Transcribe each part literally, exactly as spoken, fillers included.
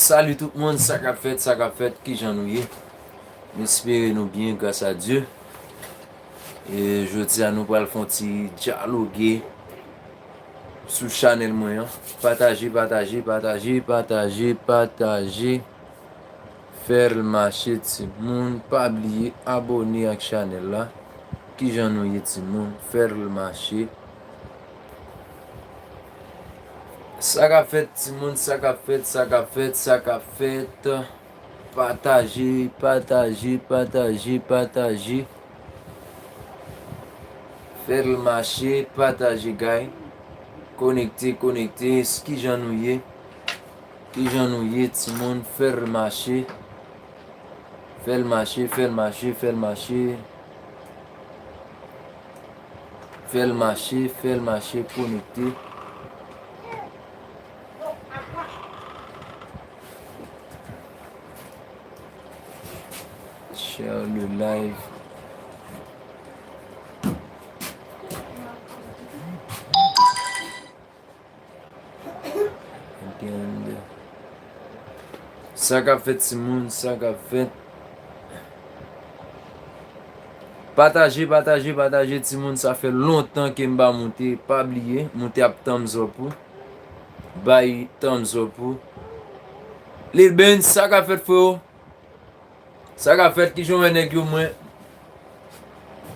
Salut tout moun, sa k ap fèt, sa k ap fèt, kijan nou ye? M espere nou byen, gras a Dye. E jodi a nou pral fè yon ti dyaloge sou chanèl mwen an. Pataje, pataje, pataje, pataje, pataje. Fè l mache timoun, pa bliye abòne ak chanèl la. Kijan nou ye timoun? Fè l mache. Sa k ap fèt timoun, sa k ap fèt, sa k ap fèt, sa k ap fèt. Pataje, pataje, pataje, pataje. Fè l mache, pataje guys. Konekte, konekte, kijan nou ye? Kijan nou ye timoun? Fè l mache. Fè l mache, fè l mache, fè l mache. Fè l mache, fè l mache, konekte. Share le live. Sa k ap fèt timoun, sa k ap fèt? Pataje, pataje, pataje timoun, sa fè lontan ke m pa moute, pa bliye, moute ap thumbs up ou. Bay thumbs up ou. Lil Benz, sa k ap fèt freo? Sa k ap fèt? Kijan w wè nèg yo mwen?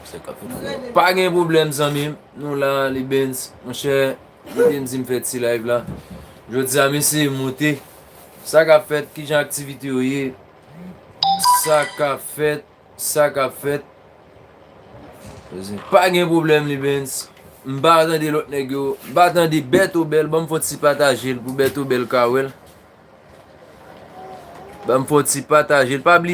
Sa k ap fèt freo? Pa gen pwoblèm zanmi m. Nou la, Lil Benz. Monchè, kite m di m fè ti live la. Jodi a m eseye moute. Sa k ap fèt? Kijan aktivite yo ye? Sa k ap fèt? Sa k ap fèt? Pa gen pwoblèm, Lil Benz. M pa tande lòt nèg yo. M pa tande Bèto Bèl. Ban m fè yon ti pataje l pou Bèto Bèl ka wè l. Ban m fè yon ti pataje l. Pa bliye.